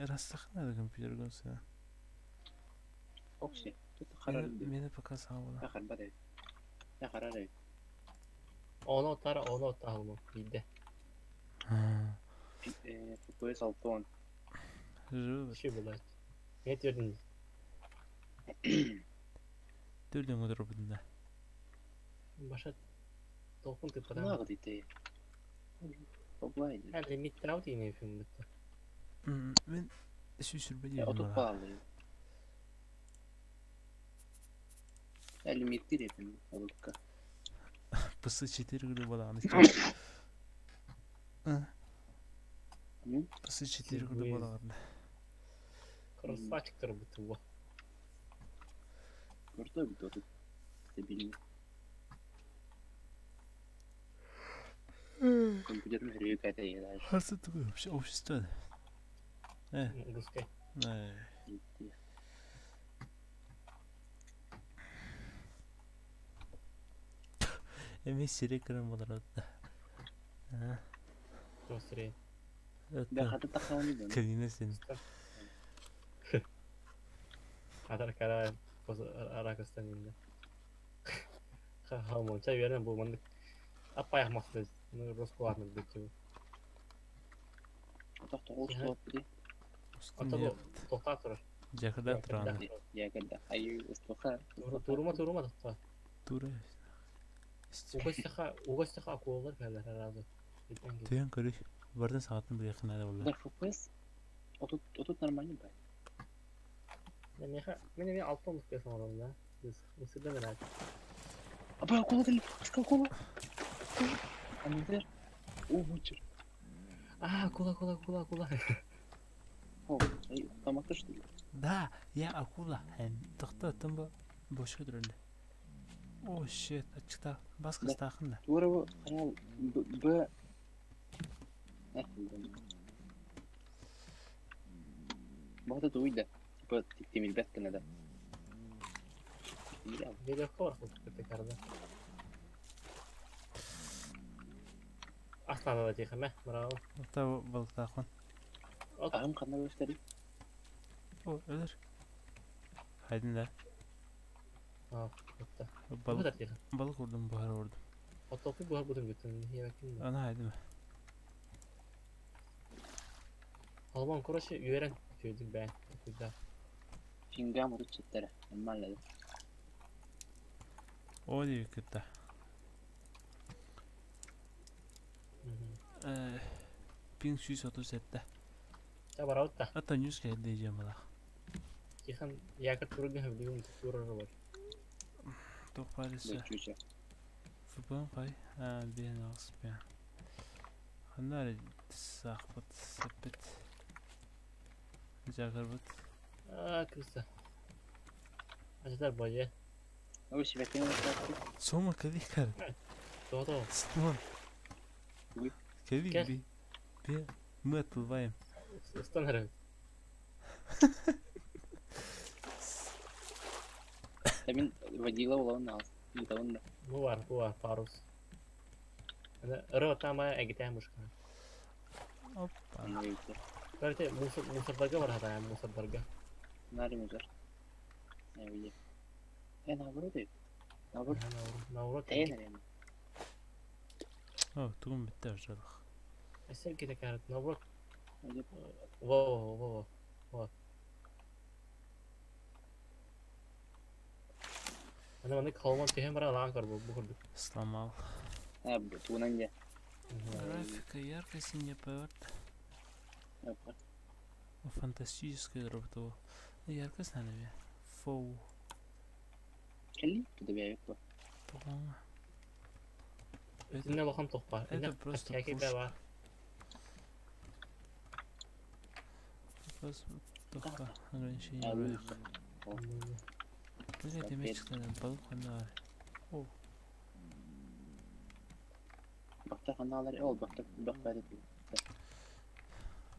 Растахна компьютерга сына. Окси, тут харар Мені пока саҕабына. Харбат эбит. Харар эбит. Оны оттара, оны оттаһылмы биирдэ. FPS 60. Живы. Ши булат. Мен төрдүн. Төрдүн отырбытында. Баша толкун тыппата. Нагы дите. Облай. Һәм лимит тау тине фильм битте. Мен сүүсүрбэ диэн Отут паалы. Лимитти депин олукка. PS4 гыры баланы. PS4 гыры баланы. Красавчик бу бу. Крутой бит отут. Стабильный. Компьютерный хрюк это я даже. Харсы такой вообще общество. Русская. Эми сире кырым болар. Быстрее. Да хата тахауны да. Калина сен. Атар кара аракыстан инде. Ха-ха, чай верен бу мандык. Апай ахмакты. Ну, Росгвардия бит. Отох тоғыз топ ди. Ата бу тоқта турар. Жакырда тураны. Я когда аю устоха. Турума турума тоқта. Тура. Угостаха, угостаха акулалар кәләр разы. Түйен көрү. Бардын саатын бир якын болду. Да FPS отут отут нормальный бай. Мен мен алтын FPS алам да. Biz Mısır'da merak. Аба акула кел. Акула. Анзер. О, мучер. А, акула, акула, акула, акула. О, ай, тамакта что ли? Да, я акула. Тохто тымба бошка туралы. О, shit, ачыкта. Баска стахын да. Тура канал Б. Бата туйда. Типа темир кенә да. Веревка бар хул карда. Аслана да тихо, мә, браво. Та балыктахын. Ахым кандай өстәри? О, өлөр. Хайдын да. А, отта. Балык балык урдум, бухар урдум. Отопы бухар бутун бүтүн. Херакин. Ана хайдым. Алман короче, үйрен түйдүм бә. Куда? Пингам урут четтәре. Нормально. О, дип кетті. Пинг 137. Та бараутта. Ата ньюс келди жамала. Тихан якор турган хавдигум турар бар. Тоқпарысы. Чуча. Фбн қай? А, бен ағыс бен. Ханнар сақпыт, сәппет. Жакырбыт. А, крыса. Аждар бое. Ой, себя кем Сома кади кар. То-то. Стон. Кади би. Би. Мы отплываем. Стон Мен водила улан нас. Бу бар, бу бар, парус. Ыры тама эгите мушка. Опа. Короче, мусор мусордарга бар хата, мусордарга. Нари мусор. Не видел. Наоборот. Наоборот. Наоборот. Наоборот. О, тугун битте ажалых. Эсер кете карат, наоборот. Во, во, во, во. Ана маны калман тehen бара лаан кар бу бу. Сломал. А, тугунан я. Графика ярко-синяя поверт. Фантастическая дроптово. Ярко знали. Фоу. Келли, туда Тоғоңа. Это лохан тохпа. Это просто пушка. Просто тохпа. Ограничение Бля, демек чыкты. Балык кандай. О. Бакта каналар, ол бакта бакта деп.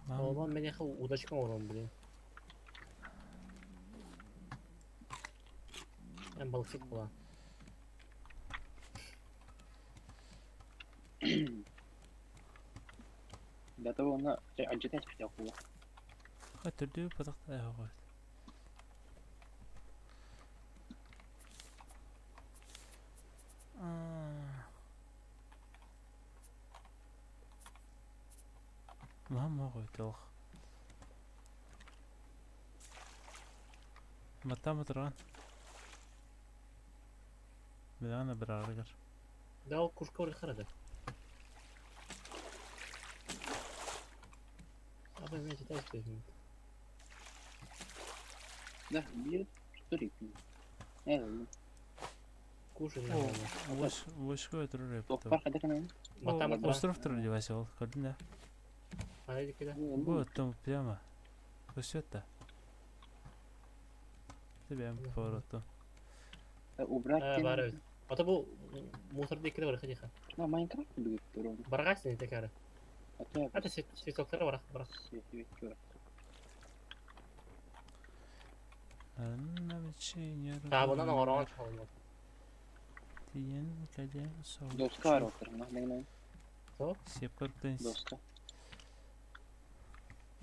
Олан мен яхы удачка орон, блин. Мен балыкчык була. До того она анча тәс бит акула. Төрдүү патахта ғой. Мама ғой толық. Маттам отырған. Билана бір арыгар. Да ол курска ори харада. Абы мен читаю что Да, биир турик. Э, Кушай. Вошко өтірір Тоқпар қайда канал? Матам отырған. Остров тұр деп Вася ол, көрдің да? Ана дикиде. Вот там прямо. Көсөт Тебе повороту. Убрать. Бар өз. Ата бу мусор дикиде бар хадиха. На Майнкрафт бүгүт туру. Баргасың текары. Ата Ата цветоктар бар бар. Табынан орон чалынат. Тиен кәден сол. Доска бар отыр. На мен Со? Сеп көріп доска.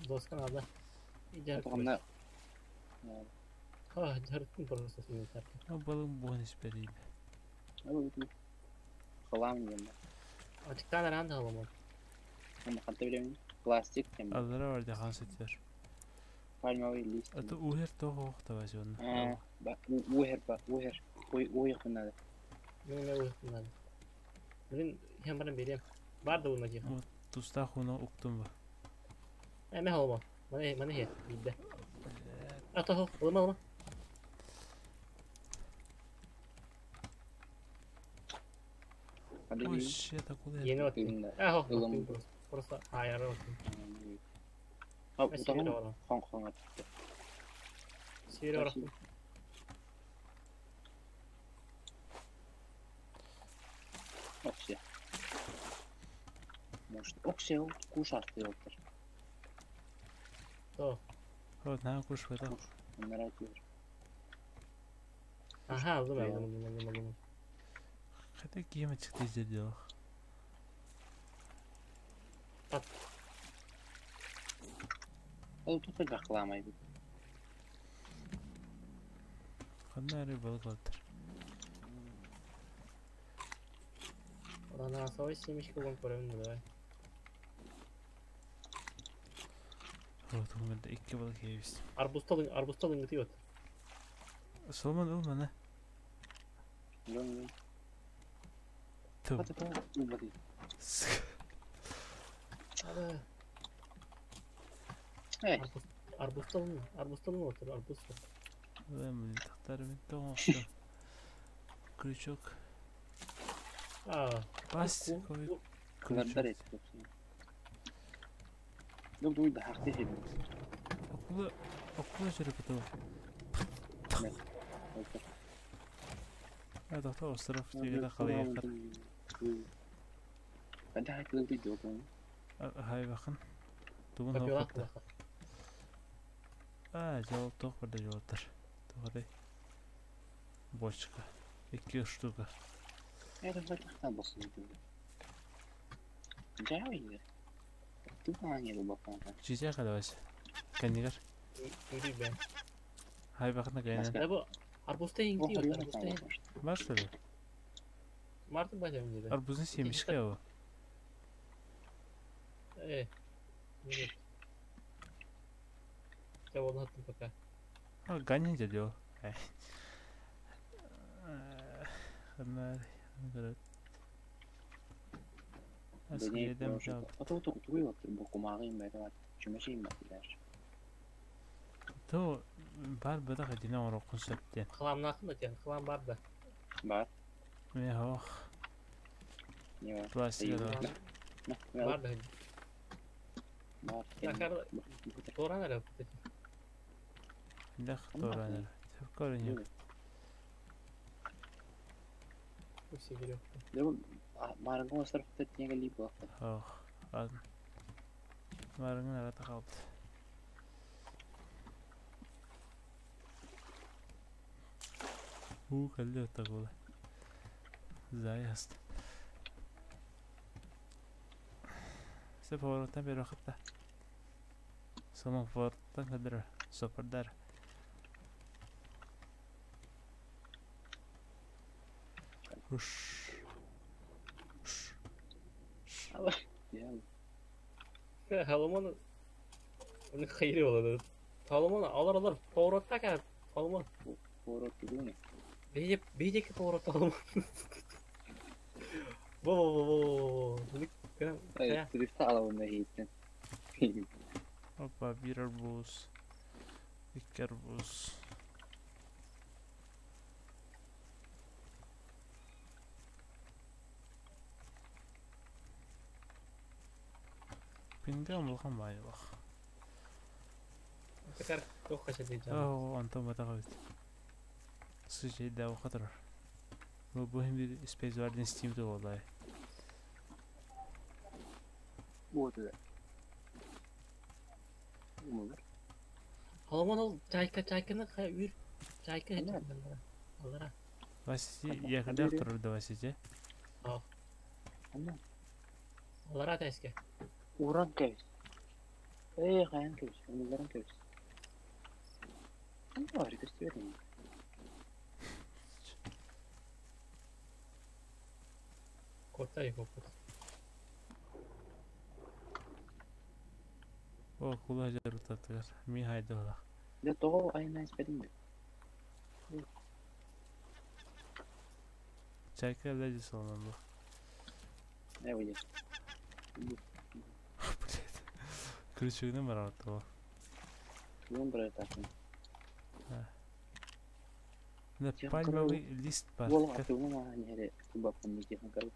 Доска надо. Иди. Отоганда А, жарыттым просто инвентарь. Балың бонус берейді. Кылам дем. Ачыктан аран да аламын. Аны кантэ билемин. Пластик дем. Аллара бар дехан сөтер. Пальмовый лист. Аты уһер тоғы оқты Вася оны. Уһер ба, уһер. Ой, ой кынады. Мен не уйықтым надо. Блин, я барам берем. Бар да уна тихо. Туста хуна уктум ба. Эме холма. Мане мане хе, бидде. Ата хо, алма алма. Ой, shit, акула. Yeni Ылым. attım. А хо, просто. Просто ayarı attım. А, Мен сири утагын барам. хон хон атты. Сири барам. Оксе. Может, оксе куш арты отыр. То. Вот, на куш в этом. Нравится. Аха, алdım aldım aldım aldım aldım. Хотя кем çıktı izledi Ол тут бақыламайды. Қандай balık отыр. Ананасовый семечка вон көрөмүн давай. Вот, көңілді екі balık yeybiz. Арбузта арбузта лынгыты от. Солман ыл мана. Лон. Ту. Хата та убады. Ада. Эй, Арбуз арбузта лын арбузта лын отыр арбуз. Мен тақтары мен тоғын Крючок. А. Пластиковый кылардар крючок. этти. Док дуй да хакты хеп. Акула, акула жүріп біту. Тоқта остров дегенде қалай яқыр. Қанда хакты дуй док. Хай бақын. Тугун Копилак оқытты. А, жауап тоқ бірде жауаптар. Тоғадай. Бочка. Екі штука. Это хакты болсын. Жай. Тупа не бакан. Жиже қалай Кәнігер. Үри бен. Хай бақын кәйінен. Да бу арбузта иңти от арбузта. Бар что ли? Марты бажам деди. Арбуздың семечка о. Э. Нет. Я вон аттым пока. А, ганин деді ол. Қанар, көрөт. Әскерден жауап. Ата тугуй отыр бу кумагы бәре чүмәши мәтиләр. То бар быдақ едіне орақын сөптен. Хламнақын да тен, хлам бар да. Бар. Мен хоқ. Не бар. Пластик бар. Бар да. Бар. Такар торан әлі. Лях торан. Тепкөрүн. Усигирю. Маргон сырфты теңгели бу. Ох. Маргон арата қалды. У кэллэ такула. Заезд. Се повороттан бері уақытта. Соның поворот. Ырахтан көрдөрөр. Сопордар. Уш. Уш. Холомон onu hayri болады. Холомон алар алар поворотта кә Холомон. Поворот тугуны. Бейде бейдеки поворот Холомон. Во во во во. Кына Туриста алабын хейтен. Опа, bir арбуз. İki арбуз. Пинге улахан баайылах. Текар тох кача дейджан. Оо, онтон батаҕа эбит. Сычайда хатырар. Бу бу bir Space Warden Steam'de olay. Вот это. Умылар. Холомон ол чайка чайканы ха үр. Чайка алара. Васити якында турар да Васити. Ана. Алара тәске. Уран кәбис. Эй, каян кәбис. Умыларан кәбис. Ана бар, көстүбөт. Коттай копут. О, кула жарутатыгар. Ми хайдала. Да того айна испедин. Чайка леди салман бу. Э, уйди. Блядь. Крючогунан барар того. Бүгүн бір этапын. На пальмовый лист бар. Бол атугун аа нере кубапын нитихан карып.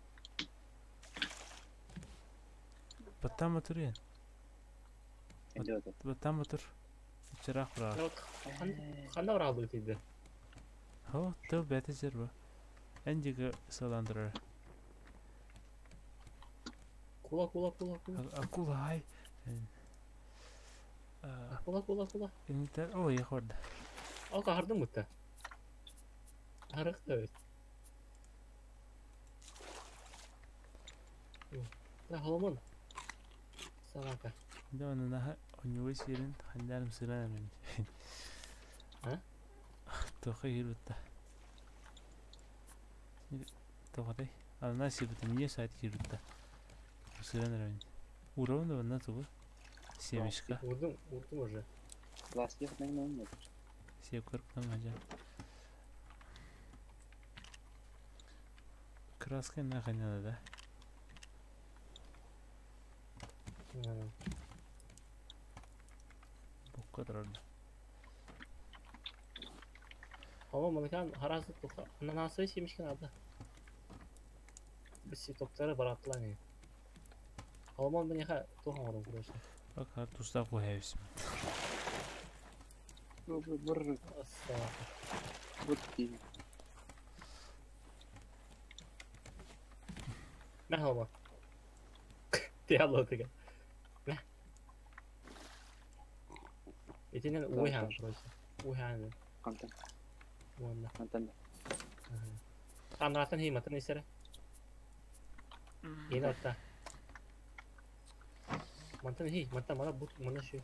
Баттама турен. Эндиота. Баттама тур. Чырак бара. Ханда баралды тиде. Хо, тыл бәте жер бу. Эндиге саландырар. Кула кула кула кула. Акула хай. Кула кула кула. Интер о яхорда. Ал кахардым мутта. Арык да бит. Да холомон. Салака. Да оны наха онювай сирин хандарым сыран мен. А? Тоха хирутта. Тоха Ана сирутта мне сайт хирутта. Сыран район. Урон да на тугу. Семечка. Урдум, урдум уже. Ластик найман. Сеп көріп нам хажа. Краска нахрен надо, да? Букка тұрарды. Ama maneken harası toka. Ananası yemişken adı. Biz токтары бараттылар не. Алман бу неха тохан орын короче. Бак туста қоябыз. Бur Ассалам. бur дейм. Мә алма. Диалог деген. Мә. Итинен уйхан короче. Уйхан. Кантан, Уонна. кантан. Танратын хейматын исере. Yeni hatta. Мантан хей, мантан мана бут мана şu.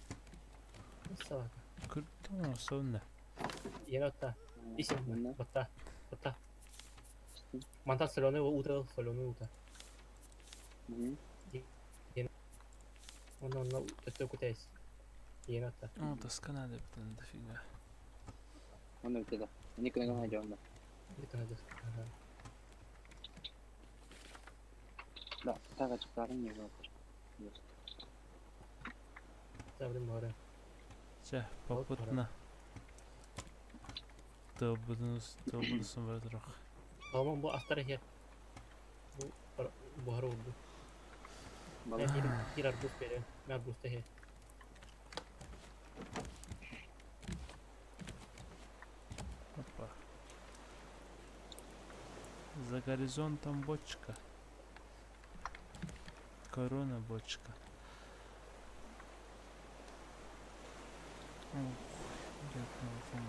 Salak. Күрттің сонда. Yeni hatta. İsim Мына. Батта. Батта. Мантан соленый ута, соленый ута. Онна онна өтө күтәйс. Yeni hatta. О, тоска надо бітін дофига. Оны өтеді. Никогда не найдем, да. Bir tane de. Да, тага чыктарын не бар. Забрым бары. Ча, попутно. Тобудунус, тобудуsun бар тұрақ. Tamam bu astara her. Bu buhar oldu. Бала. Ben hir arbuz veriyorum. Ben arbuz da her. Опа. За горизонтом бочка. Корона бочка. Ох, блядь, ну,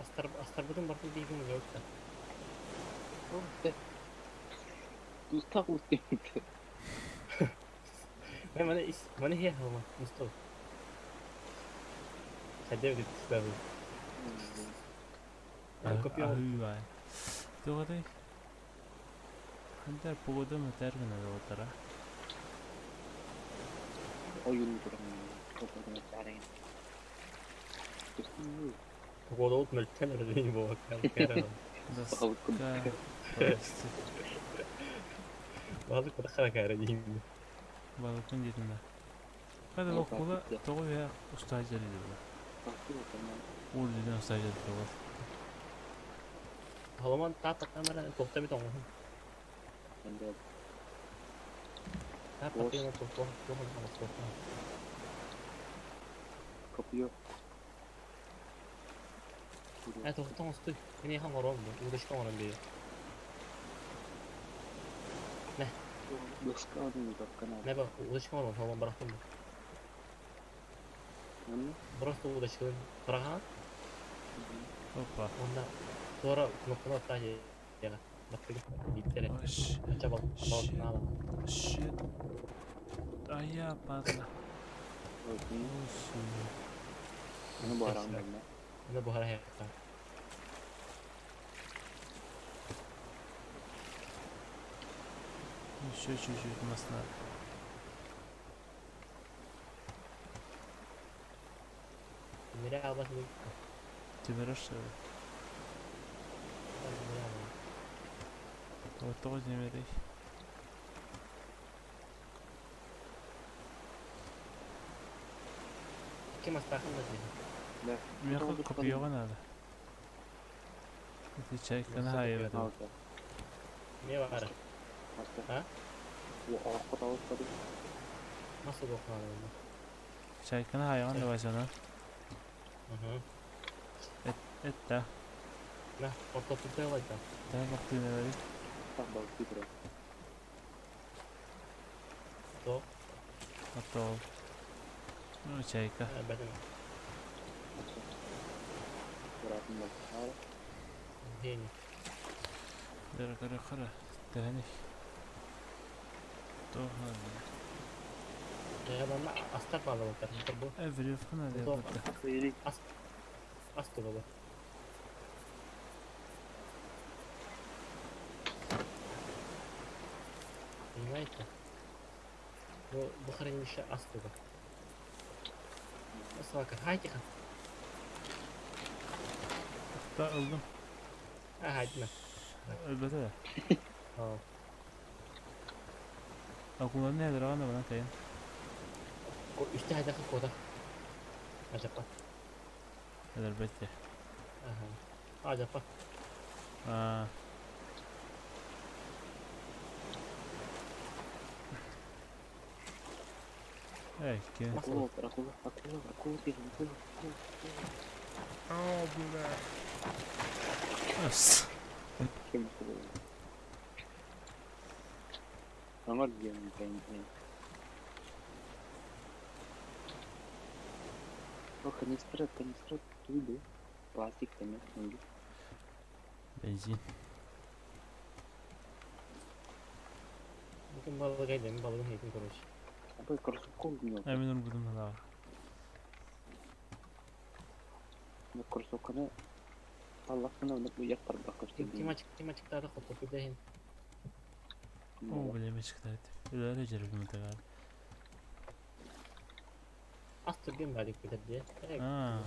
Астар астарбудun бартын дейгім yok da. О, де. Тустаах уус диэбит. Мен маны ис, маны хе холма, мусту. Хотя бы тустаах. Копье. Аһыы Тугудай? Хандар погода матар гына доҕоттора. Ойуун туран копотун чарайын. Погода мөлтөн эрэ буолар. Доска пластик. Балык бырахара кайра дейм. Балыкын дедим да. Kada okula тоҕо үһэ устаажар иди. Ур деден устаажар тоҕо. Холомон тап тамара тохта бит оҥоһун. Тап тапына тохто тохто тохто. Копье. Э тохто оҥостуй. Мин эхан оҥором бу. Удачка оҥором бии. Доска один канал. Не ба удачка оҥором холомон бырахтым бу. Просто удачкалын бырахан. Опа. Онда туора кнопканы аттаа яга. Баттыгы биттере. Ой, Ача бал бал наала. Shit. Ая, падла. Ну баран. Аны бухара хаяқта. Еще чуть-чуть нас надо. Мире албас ми. Ты берешь что ли? Вот тоже не бери. Ким астахын да дейм. Да. Мне копье надо. Это чайка на хайве. Не бара. А? Nasıl dokunalım? Чайка на хайван давай сюда. Hı. Это. На, ортопедия да. Да, бахты не бери. То. А то. Ну, чайка. Бәдем. Гений. Бері қара қара. Тәні. Тоғыз. Я бана астар балалар. Bu Эврифхана деп бітті. ас ас туралы. Понимаете? Бу бу хранилище ас туралы. Собака, хай тихо. Та ылдым. А, хайдына. Өлбөтө да. А. Акулар не дыраган да бана тайын. Үстә хайда кода. Ажапа. Өлбөтө. Ага. Ажапа. А. Эй, ке. Акула, акула, акула, акула, акула, акула. О, бля. Ас. Кем акула? Аңар диэн бэнни. О, канистра, канистра туйду. Пластик там нет. Бензин. Бүгін балык айдым, балыгын хейтин короче. Абы кроссовка у Ә мин ургудум да. меня. Кроссовканы Аллахтан оны уяк барбак Тимачик, тимачиктарды хотоп идехин. О, бля, мечик тайт. Үләре жербим тагар. Ас түрген балык битер А.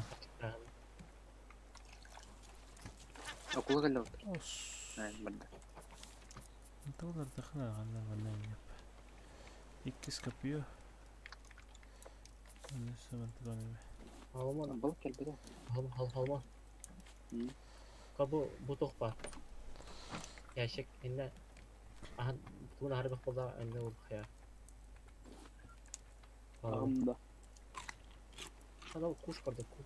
Акула кэллэ. Ос. Ай, барда. Тулар дахна ганна ганна яп. Иккис копье. Несе мантыганы. Алман, Балык кэлбэтэ. алма, алма. Кабы бу тохпа. Ящик инде ахан тугун харбак болда инде ул хая. Агымда. Хада куш карды куш.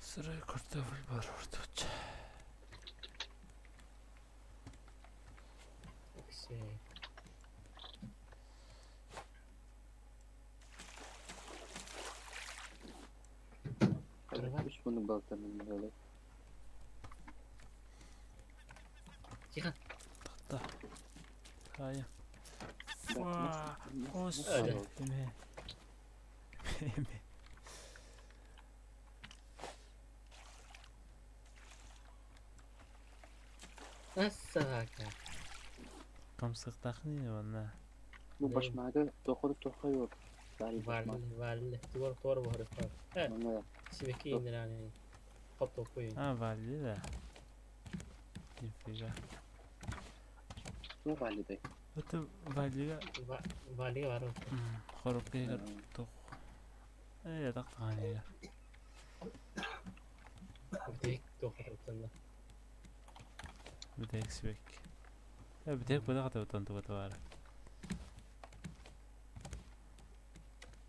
Сырой картофель бар орточа. Оксе. Үч муну балыктан öyle. Таайым. Да, Уа, мас ос Öyle. эме. Эме. Nasıl? Камсыктахны ванна. Бу башмагы тохор тохой Бari башмак. Varlı varlı. Duvar duvar var. He. Манна Siveki indirani. Hop topu. А, вали да. Нифига. туох баали бай. Это валига Varlı var. хоропкегер тух. Э, тактаганыга. Dik tohar. Бүтэк сибек. Э, бүтэк буда ката туга тавара.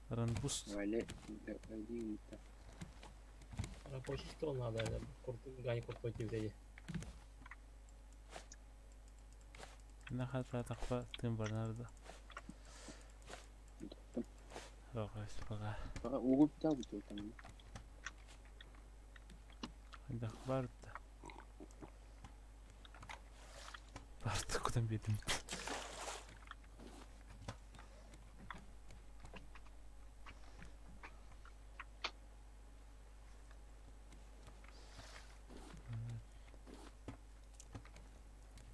Ранбуст. Вале вали Рабочий стол надо, Гани курт dedi. Нахата тахпа тым барнарда. Рогас бага. Угуп та бу там. Андах барда. Барда кудан бедим.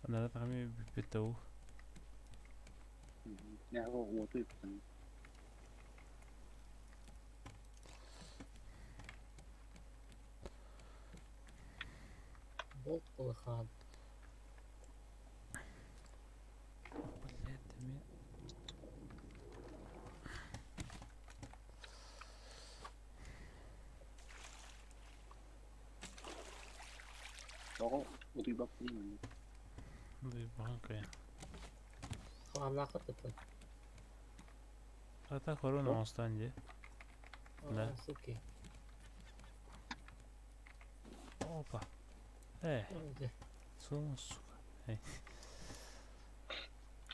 Ана тахами битау. 然后我对不 Bol kılıhan. Блядь, эме. Тоҕо утуйбаппын Бахан кая. Хааннаахыр тытын. Ата корона оңостан же. Да. Суки. Опа. Э, сука, сука.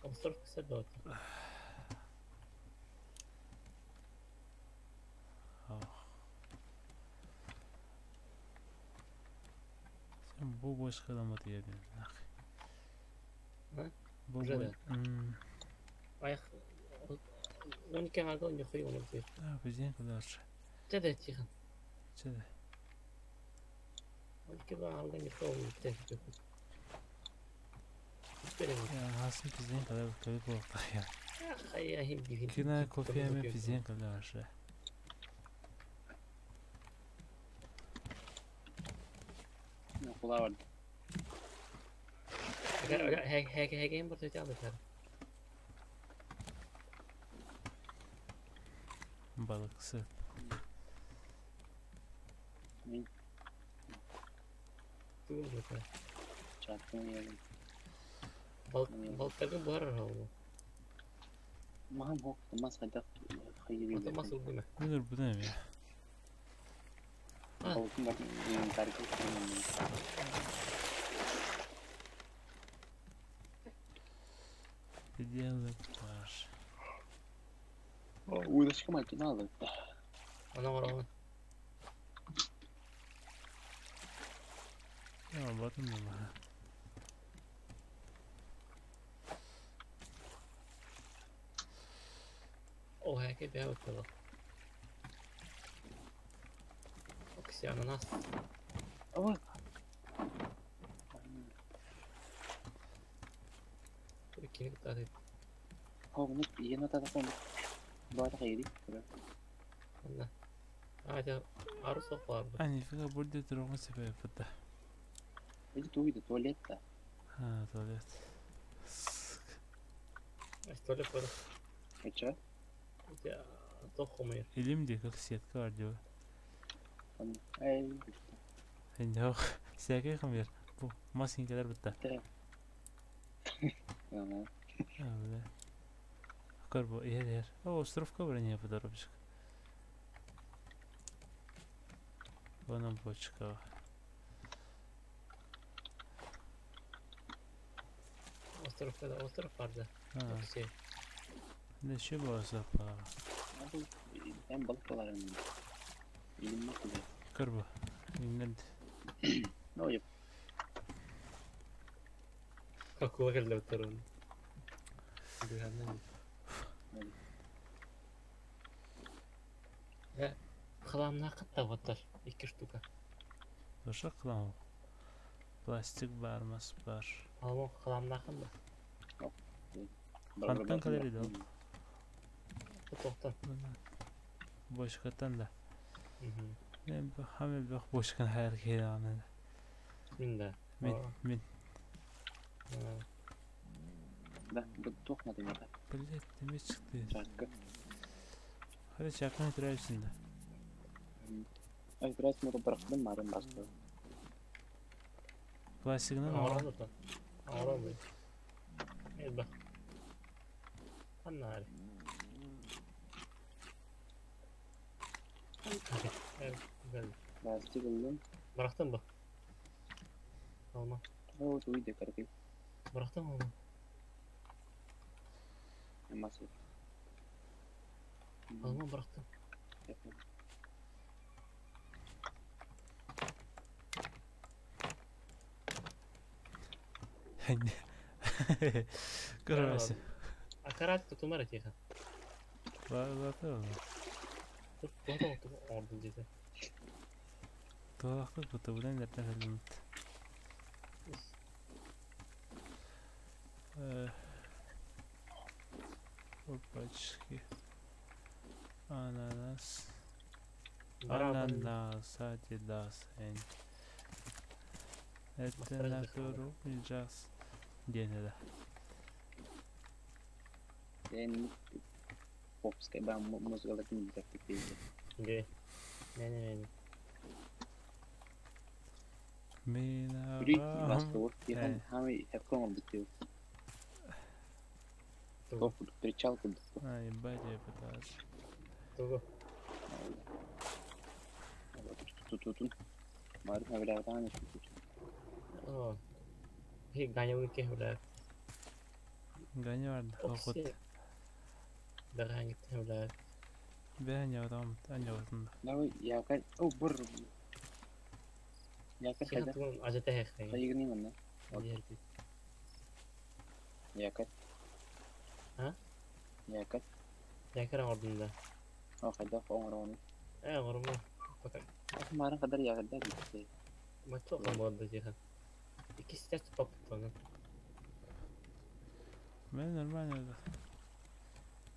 Остров кісі Ох. Сен бу бош кыламат един. А? Бу Уже бо. да. Аяқ 12 аңарда он ұйқы оны бұйық. А, бізден кылар. Тәді тихан. Чеде. 12 аңарда ұйқы оны бұйық. Я хасын бізден кылар көй болуп я. Кина Кина кофе эме бізден кылар. Кулаа бар. Хәгән бір төте алды кәр. Балыксы. Мен Бүгін бұлта. чаттым я. Балықтардың бұлар аралы. Махан хок мас хайдах хайыр. Отамас ұлдыма. Өнөр будан эме. Алтын бар инвентарь. Идеалы бар. Уйдашка мальчик надо. Ана ораған. Я батын да мага. О, хәке бә өтті. Окси ананас. Ой. Кини кытады. Хогнук иена тадахон. Бата хайри. Анна. Ата арус оқлар. А, нифига бурде турган себеп буда. Эти туйда туалетта. А, туалет. Туалет бар. Эче? Тохомыр. Илим как сетка бар диyor. Эй. Yok. Сәке кым Бу масинкалар битте. Ага. А, бля. Көр бу, ер ер. О, островка бар не подоробчик. Вон бочка. Островка да остров барды. А, Окси. не şu bu остров. Ben balık dolarım. Elim yok bile. Көр бу. Иннен Ne o yap? Акула келді отырын. Быһанан. Хламнаах табаттар. Икки штука. Душа хлам. Пластик бар, мас бар. Алма хламнаахын да. Хантан калери да? Тоқтан. Бошкатан да. Мен хам бөх бошкан хайр келаны. Мин да. Мин мин. Да, bu to'qmadim ya. Блять, nima chiqdi? Чакка. Hadi chaqni turaysin da. Ay biraz mı bıraktım madem bastı. Plastikni Оңорон да. Оңорон бу. Элбэх. Ханна ари. Бел. Lastik buldum. Bıraktın mı? Alma. O tuğu karaki. Bıraktın mı? Nasıl? Alma bıraktım. Көрөсү. Акарат тутумар этиха. Бар бар. Тут тут ордун деді. Туалакты буту будан дерден хәлимит. Опачки. Ананас. Ананас, адидас, эн. Это натуру джаз. Диэн да. En popskay ben muzgalatın diyecektik değil. Ге. Не не не. Мен Yürü bastı o. Yahan hami hepkon bitiyor. Тугу. Топ причал курдук. Ай, ебать, я пытаюсь. Тугу. Tutun. Marif haberlerden tutun. Оо. Хи ганя үке хүлээ. Ганя бар, хохот. Дагаан хүлээ. Бән явдам, ан явдым. Давай, я кай. О, бур. Я кай Хи хайда. тугун ажата хэх. Хайгни манна. Диэрди. Я кай. А? Я кай. Якара ордунда. О, хайда оңрону. Э, ормо. Пока. Марын кадар ягда битти. Мачо камбода диха. Ики стяч пап тонун. Мен нормально да.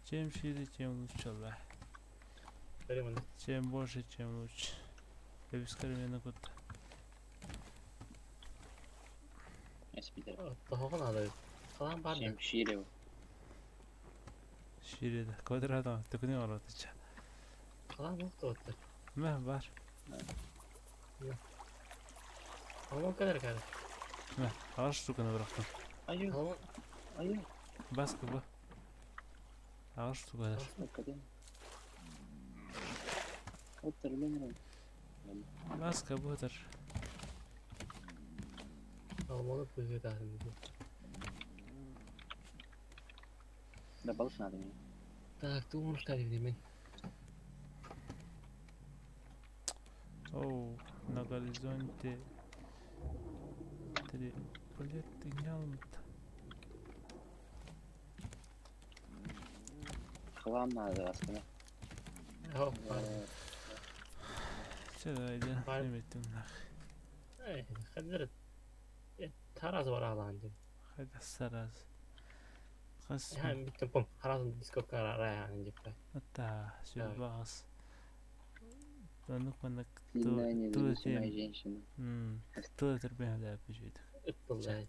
Чем шире, тем лучше, да. Беремин. Чем больше, тем лучше. Эбискар мени кут. Эспидер. Тохогон ада. Калан бар да. Чем шире. Шире да. Квадрат түкүнү оротуча. Калан мукты отты. Мә бар. Алман кадar кадar. Мә, ағаш штуканы бырактым. Аю, Алман аю. Баскы бу. Ағаш штукалар. Hakikaten. Otur Баска бутыр. алманы пүзгө тахын. Да balık надо мне. Так, тугун штали мен. Оу, на горизонте три. Блять, ты не алмат. Хлам надо aslında. Оо. Че давай, Бар. неметим нах. Э, хадыр. Тараз бар алан деп. Хайда сараз. Қас. Ха, биттен пом. Харазын дискотка раян деп. Ата, Давай. сүрбағас. Танук манак Сильная ту независимая тем. женщина. Ту терпен да пишет. Ыттылдай.